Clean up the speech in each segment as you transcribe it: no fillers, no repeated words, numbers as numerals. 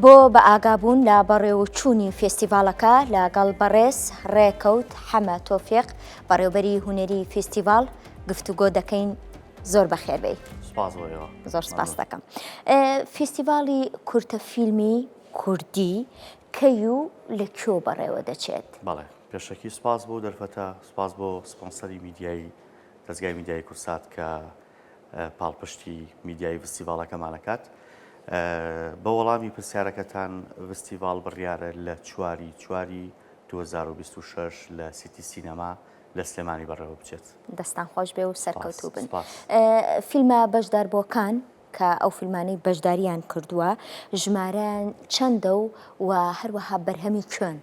بۆ بەئاگابوون لە بەڕێوەچوونی فێستیڤاڵەکە لەگەڵ بەڕێز ڕێکەوت حەمە تۆفیق بەڕێوبەری هونەری فێستیڤاڵ گفتوگۆ دەکەین زۆر بەخێربێی. سپاس بۆ ئێوە. زۆر سپاس دەکەم. فێستیڤاڵی کورتە فیلمی کوردی کەی و لە کوێ بەڕێوە دەچێت؟ بەڵێ پێشەکی سپاس بۆ دەرفەتە، سپاس بۆ سپۆنسەری میدیایی دەزگای میدیایی کوردسات کە پاڵپشتی میدیایی ڤستیڤاڵەکەمان ئەکات. بە وەڵامی پرسیارەکەتان ڤستیڤاڵ بڕیارە لە چواری چواری 2026 لە سیتی سینەما لە سلێمانی بەڕێوە بچێت. دەستان خۆش بێ و سەرکەوتوو بن. فیلمە بەشداربووەکان کە ئەو فیلمانەی بەشداریان کردووە ژمارەیان چەندە و و هەروەها بەرهەمی کوێن؟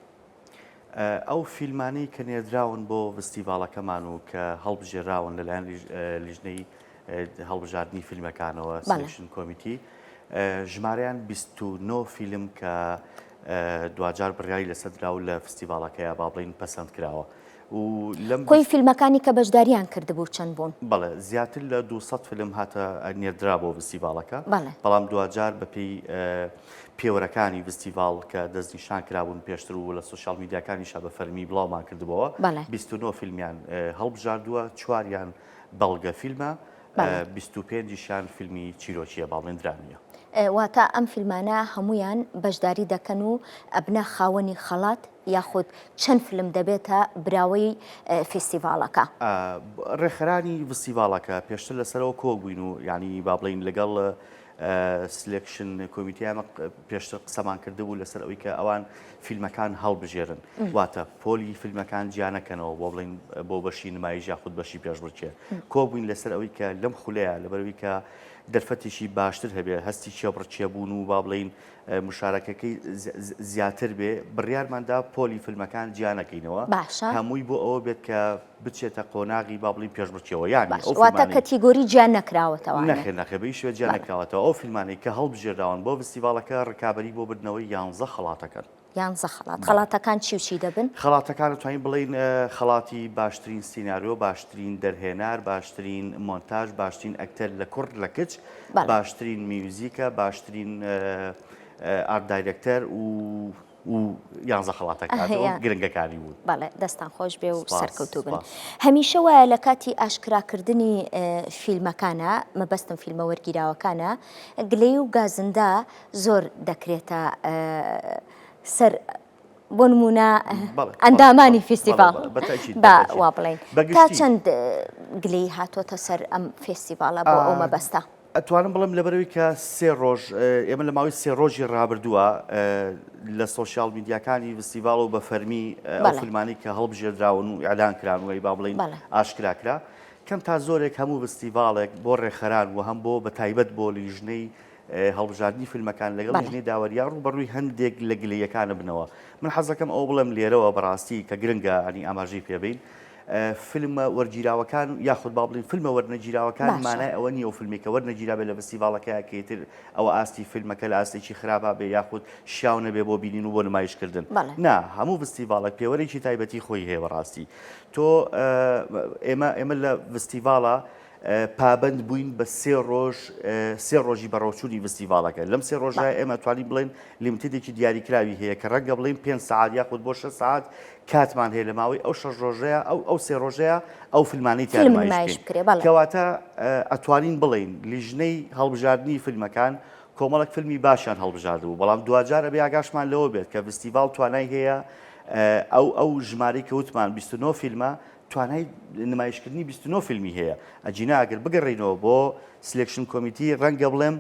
ئەو فیلمانەی کە نێردراون بۆ ڤستیڤاڵەکەمان و کە هەڵبژێراون لەلایەن لیژنەی هەڵبژاردنی فیلمەکانەوە selection committee ژمارەیان 29 فیلم کە دواجار بڕیاری لەسەر دراو لە فستیڤاڵەکەیا با بڵێین پەسەند کراوە و لەم کۆی فیلمەکانی کە بەشداریان کردبوو چەند بوون؟ بەڵێ زیاتر لە 200 فیلم هاتە نێردرا بۆ فستیڤاڵەکە بەڵام دواجار بەپێی پێوەرەکانی ڤستیڤاڵ کە دەستنیشان کرابوون پێشتر و لە سۆشیال میدیاکانیشا بە فەرمی بڵاومان کردبووەوە، 29 فیلمیان هەڵبژاردووە، چواریان بەڵگە فیلمە، 25 یشیان فیلمی چیرۆکییە با بڵێین درامییە. واتە ئەم فیلمانە هەموویان بەشداری دەکەن و ئەبنە خاوەنی خەڵات یاخود چەند فیلم دەبێتە براوەی فیستیڤاڵەکە؟ ڕێکخەرانی ڤستیڤاڵەکە پێشتر لەسەرەوە کۆک بووین و یانی با بڵێین لەگەڵ selection committee ئێمە پێشتر قسەمان کردبوو لەسەر ئەوەی کە ئەوان فیلمەکان هەڵبژێرن واتە پۆلی فیلمەکان جیانەکەنەوە بۆ بڵین بۆ بەشی نمایش یاخود بەشی پێشبڕکێ کۆبووین لەسەر ئەوەی کە لەم خولەیە لەبەرەوەی کە دەرفەتێکی باشتر هەبێ هەستی کێبڕکێ بوون و با بڵین مشارەکەکەی زیاتر بێ بڕیارماندا پۆلی فیلمەکان جیانەکەینەوە باشە هەمووی بۆ ئەوە بێت کە بچێتە قۆناغی با بڵێین پێشبڕکێوە یانی باش ئەو واتە فیلمانەی category جیا نەکراوەتەوانێ. نەخێر نەخێر بە هیچ شێوەیەک جیا بەڵێ. نەکراوەتەوە ئەو فیلمانەی کە هەڵبژێراون بۆ ڤستیڤاڵەکە ڕکابەری بۆ بردنەوەی یانزە خەڵاتەکەن. یانزە خەڵات بەڵێ. خەڵاتەکان چی و چی دەبن؟ خەڵاتەکان ئەتوانین بڵێین خەڵاتی باشترین سیناریۆ، باشترین دەرهێنار، باشترین مۆنتاژ، باشترین ئەکتەر لە کوڕ لە کچ، بەڵێ. باشترین میوزیکە، باشترین art director و و یانزە خەڵاتەکە گرنگەکانی بوون. بەڵێ دەستان خۆش بێ و سەرکەوتوو بن. هەمیشە وایە لە کاتی ئاشکراکردنی فیلمەکانە مەبەستم فیلمە وەرگیراوەکانە گلەیی و گازندە زۆر دەکرێتە سەر بۆ نمونە ئەندامانی فیستیڤاڵ با وا بڵێین تا چەند گلەیی هاتۆتە سەر ئەم فێستیڤاڵە بۆ ئەو مەبەستە؟ ئەتوانم بڵێم لەبەرئەوەی کە سێ ڕۆژ ئێمە لە ماوەی سێ ڕۆژی ڕابردووە لە سۆشیال میدیاکانی ڤستیڤاڵ و بە فەرمی ئەو فیلمانەی کە هەڵبژێردراون و ئیعلان کران و با بڵێین ئاشکرا کرا کەم تا زۆرێک هەموو ڤستیڤاڵێک بۆ ڕێکخەران و هەم بۆ بە تایبەت بۆ لیژنەی هەڵبژاردنی فیلمەکان لەگەڵ لیژنەی داوەریا ڕووبەڕووی هەندێک لە گلەیەکانە بنەوە من حەزەکەم ئەوە بڵێم لێرەوە بەڕاستی کە گرنگە ئەنی ئاماژەی پێبین فیلمە وەرگیراوەکان یاخود با بڵێین فیلمە وەرنەگیراوەکان مانای ئەوە نییە و فیلمێک کە وەرنەگیرابێت لە فستیڤاڵەکەیا کە ئیتر ئەوە ئاستی فیلمەکە لە ئاستێکی خراپا بێ یاخود شیاو نەبێ بۆ بینین و بۆ نمایشکردن نا هەموو فستیڤاڵێک پێوەرێکی تایبەتی خۆی هەیە بەڕاستی تۆ ئێمە ئێمە لە فستیڤاڵە پابەند بووین بە سێ ڕۆژ سێ ڕۆژی بەڕێوەچوونی ڤستیڤاڵەکە لەم سێ ڕۆژە ئێمە توانین بڵێن limited ێکی دیاریکراوی هەیە کە ڕەنگە بڵێین پێنج سەعات یاخود بۆ شەش سەعات کاتمان هەیە لە ماوەی ئەو شەش ڕۆژەیە ئەو ئەو سێ ڕۆژەیە ئەو فیلمانەی تیا فیلم نمایش نمایش بکەین بکرێ بەڵێ. کەواتە ئەتوانین بڵێین لیژنەی هەڵبژاردنی فیلمەکان کۆمەڵێک فیلمی باشیان هەڵبژاردبوو بەڵام دواجار ئەبێ ئاگاشمان لەوە بێت کە ڤستیڤاڵ توانای هەیە ئەو ئەو ژمارەی کە وتمان 29 فیلمە توانای نمایشکردنی 29 فیلمی هەیە ئەگینا ئەگەر بگەڕێینەوە بۆ selection committee ڕەنگە بڵێم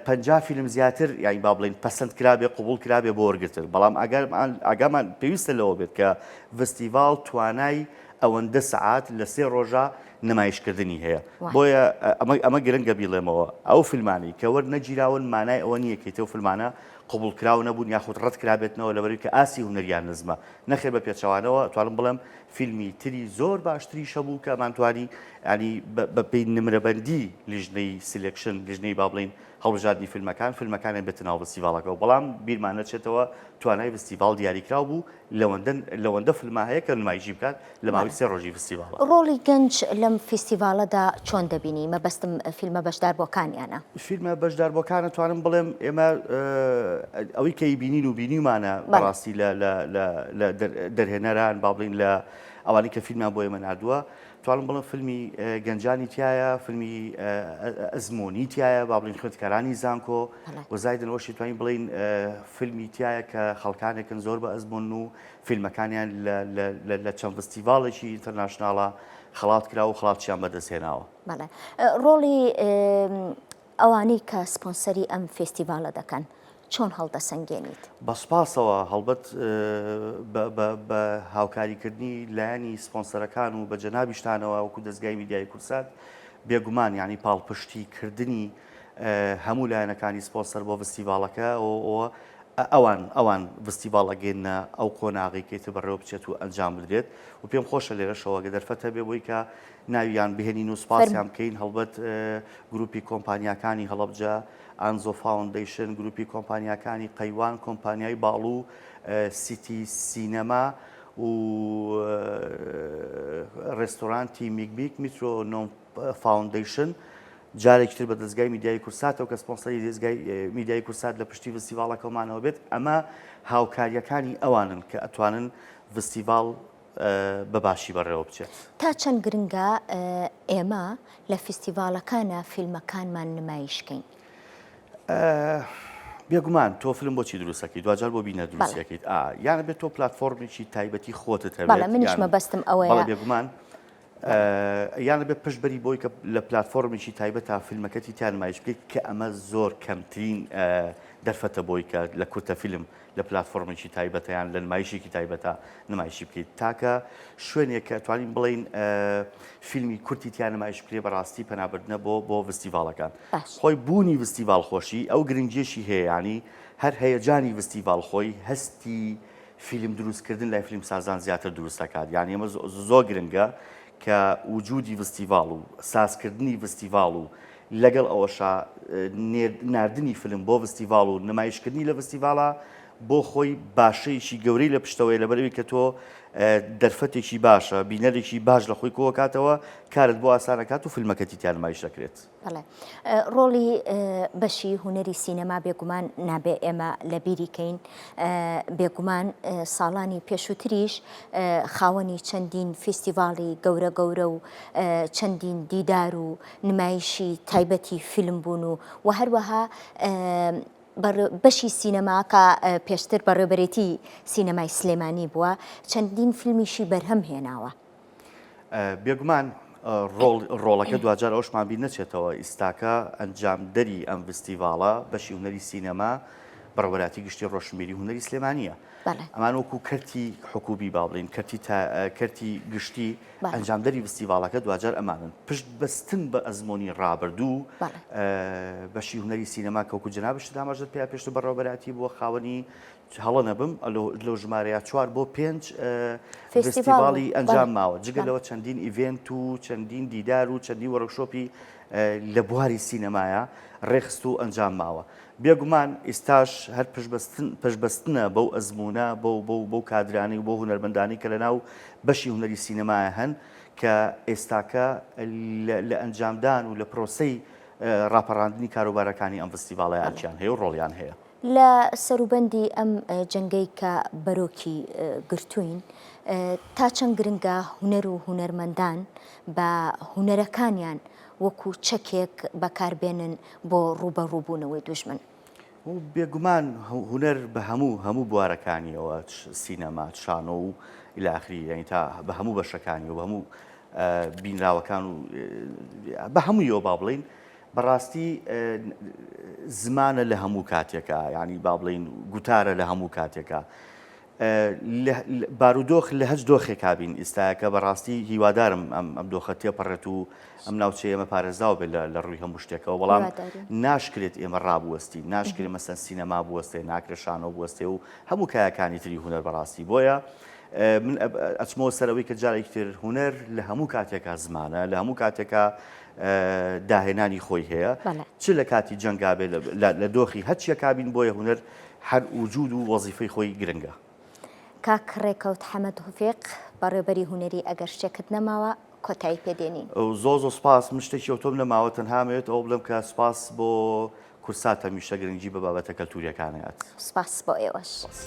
50 فیلم زیاتر یانی با بڵێین پەسەند کرابێ قبوڵ کرابێ بۆ وەرگرتن بەڵام ئەگەر ئاگامان پێویستە لەوە بێت کە ڤستیڤاڵ توانای ئەوەندە سەعات لە سێ ڕۆژە نمایشکردنی هەیە بۆیە ئەمە ئەمە گرنگە بیڵێمەوە ئەو فیلمانی کە وەرنەگیراون مانای ئەوە نییە کە ئەو فیلمانە قبوڵکراو نەبوون یاخود ڕەت کرابێتنەوە لەبەرئەوەی کە ئاستی هونەریان نزمە نەخێر بە پێچەوانەوە توانم بڵێم فیلمی تری زۆر باشتریش هەبوو کە ئەمانتوانی ینی بە پێی نمرەبەندی لیژنەی selection لیژنەی با بڵێین. هەڵبژاردنی فیلمەکان، فیلمەکانیان بێتە ناو ڤستیڤاڵەکەوە، بەڵام بیرمان نەچێتەوە توانای ڤستیڤاڵ دیاریکراو بوو لەوەندە لەوەندە فیلما هەیە کە نمایشی بکات لە ماوەی سێ ڕۆژی ڤستیڤاڵە. ڕۆڵی گەنج لەم فیستیڤاڵەدا چۆن دەبینی؟ مەبەستم فیلمە بەشداربووەکانیانە. فیلمە بەشداربووەکان ئەتوانم بڵێم ئێمە ئەوەی کە ئەیبینین و بینیومانە بەڕاستی لە لە لە لە دەرهێنەران با بڵێین لە ئەوانەی کە فیلمیان بۆ ئێمە ناردووە توانم بڵێم فیلمی گەنجانی تایە فیلمی ئەزمۆنی تایە با بڵین خوێندکارانی زانکۆ و زایدن ئەوەشی توانین بڵین فیلمی تایە کە خەڵکانێکن زۆر بە ئەزمون و فیلمەکانیان لە چەند فستیڤاڵێکی international ە خەڵات کرا و خەڵاتیان بەدەستهێناوە. بەڵێ ڕۆڵی ئەوانەی کە سپۆنسەری ئەم فێستیڤاڵە دەکەن چۆن هەڵدەسەنگێنیت؟ بە سوپاسەوە، هەڵبەت بە هاوکاریکردنی لایەنی سپۆنسەرەکان و بە جەنابیشتانەوە وەکو دەزگای میدیایی کوردسات، بێگومان یانی پاڵپشتیکردنی هەموو لایەنەکانی سپۆنسەر بۆ ڤستیڤاڵەکە ئەوان ئەوان ڤستیڤاڵ ئەگەینە ئەو قۆناغەی کە ئیتر بەڕێوە بچێت و ئەنجام بدرێت و پێم خۆشە لێرەشەوە گە دەرفەت هەبێ بۆی کە ناویان بهێنین و سوپاسیان بکەین هەڵبەت گروپی کۆمپانیاکانی هەڵەبجە، ئانزۆ فاوندەیشن، گروپی کۆمپانیاکانی قەیوان، کۆمپانیای باڵو، سیتی سینەما و ڕێستۆرانتی میگمیک، میترۆ نۆم فاوندەیشن، جارێکی تر بە دەزگای میدیایی کوردساتەوە کە سپۆنسەری دەزگای میدیایی کوردسات لە پشتی ڤستیڤاڵەکەمانەوە بێت، ئەمە هاوکارییەکانی ئەوانن کە ئەتوانن ڤستیڤاڵ بە باشی بەڕێوە بچێت. تا چەند گرنگە ئێمە لە فیستیڤاڵەکانا فیلمەکانمان نمایش کەین؟ بێگومان تۆ فیلم بۆچی دروست ئەکەیت دواجار بۆ بینەر دروستی ئەکەیت ئا یان ئەبێت تۆ پلاتفۆرمێکی تایبەتی خۆتت هەبێت بەڵێ منیش مەبەستم ئەوەیە. بەڵێ بێگومان یان ئەبێت پشت بەری بۆی کە لە پلاتفۆرمێکی تایبەتا فیلمەکەتی تیا نمایش بکەیت کە ئەمە زۆر کەمترین دەرفەتە بۆی کە لە کورتە فیلم لە پلاتفۆرمێکی تایبەتە یان لە نمایشێکی تایبەتە نمایشی بکەیت تاکە شوێنێک کە توانین بڵین فیلمی کورتی تیا نمایش بکرێ بەڕاستی پەنابردنە بۆ بۆ ڤستیڤاڵەکان خۆی بوونی ڤستیڤاڵ خۆشی ئەو گرنگیەشی هەیە ینی هەر هەیەجانی ڤستیڤاڵ خۆی هەستی فیلم دروستکردن لای فیلم سازان زیاتر دروست دەکات یعنی ئەمە زۆر گرنگە کە وجودی ڤستیڤاڵ و سازکردنی ڤستیڤاڵ و لەگەڵ ئەوەشا ناردنی فیلم بۆ ڤستیڤاڵ و نمایشکردنی لە ڤستیڤاڵا بۆ خۆی باشەیەکی گەورەی لە پشتەوەیە لەبەرئەوەی کە تۆ دەرفەتێکی باشە بینەرێکی باش لە خۆی کۆکاتەوە کارت بۆ ئاسانەکات و فیلمەکەتی تیا نمایش دەکرێت. بەڵێ ڕۆڵی بەشی هونەری سینەما بێگومان نابێ ئێمە لە بیری کەین بێگومان ساڵانی پێشووتریش خاوەنی چەندین فیستیڤاڵی گەورە گەورە و چەندین دیدار و نمایشی تایبەتی فیلم بوون و و هەروەها بەشی سینەما کە پێشتر بەڕێوبەرێتی سینەمای سلێمانی بووە چەندین فیلمیشی بەرهەم هێناوە. بێگومان ڕۆڵ ڕۆڵەکە دواجار ئەوشمان بیر نەچێتەوە ئیستاکە ئەنجامدەری ئەم ڤستیڤاڵە بەشی هونەری سینەما بەڕێوەبەراتی گشتی ڕۆشنبیری هونەری سلێمانیە ئەمان وەکو کەرتی حکوبی با بڵین کەرتی کەرتی گشتی ئەنجامدەری ڤستیڤاڵەکە دواجار ئەمانن پشت بەستن بە ئەزمۆنی ڕابردوو بەشی هونەری سینەما کە وەکو جەنابشت ئاماژەت پێ پێشتر بەڕێوەبەرایەتی بووە خاوەنی هەڵە نەبم لەو ژمارەیە چوار بۆ پێنج فستیڤاڵی ئەنجام ماوە جگە لەوە چەندین event و چەندین دیدار و چەندین workshop ی لە بواری سینەمایە ڕێخست و ئەنجام ماوە بێگومان ئیستاش هەر پشتبەستنە بەو ئەزموونە، بەو بەو بەو کادرانەی و بەو هونەرمەندانەی کە لەناو بەشی هونەری سینەمایە هەن کە ئێستاکە لە ئەنجامدان و لە پرۆسەی ڕاپەڕاندنی کاروبارەکانی ئەم فستیڤاڵەیە ئەرکیان هەیە و ڕۆڵیان هەیە. لە سەروبەندی ئەم جەنگەی کە بەرۆکی گرتووین، تا چەند گرنگە هونەر و هونەرمەندان بە هونەرەکانیان وەکو چەکێک بەکاربێنن بۆ ڕووبەڕووبوونەوەی دوژمن. بێگومان هونەر بە هەموو هەموو بوارەکانیەوە چ سینەما چ شانۆ و الی آخری یانی تا بە هەموو بەشەکانی و بە هەموو بینراوەکان و بە هەموویەوە با بڵین بەڕاستی زمانە لە هەموو کاتێکا یعنی با بڵین گوتارە لە هەموو کاتێکا بارودۆخ لە هەچ دۆخێکا بین ئیستاکە بەڕاستی هیوادارم ئەم ئەم دۆخە تێپەڕێت و ئەم ناوچەیە ئێمە پارێزراو بێت لە ڕووی هەموو شتێکەوە بەڵام ناشکرێت ئێمە ڕابوەستین ناشکرێت مەسەن سینەما بوەستێ ناکرێت شانۆ بوەستێ و هەموو کایەکانی تری هونەر بەڕاستی بۆیە. من ئەچمەوە سەرەوەی کە جارێکی تر هونەر لە هەموو کاتێکا زمانە لە هەموو کاتێکا داهێنانی خۆی هەیە چ لە کاتی جەنگا بێ لە دۆخی هەرچیەکا بین بۆیە هونەر هەر وجود و وەزیفەی خۆی گرنگە. کاک ڕێکەوت حەمە توفیق بەڕێوبەری هونەری ئەگەر شتێکت نەماوە کۆتایی پێ دێنین. زۆر زۆر سوپاس من شتێکی ئەوتۆم نەماوە تەنها ئەمەوێت ئەوە بڵێم کە سوپاس بۆ کوردسات هەمیشە گرنگی بە بابەتە کەلتوریەکان ئەیات. سوپاس بۆ ئێوەش. سوپاس.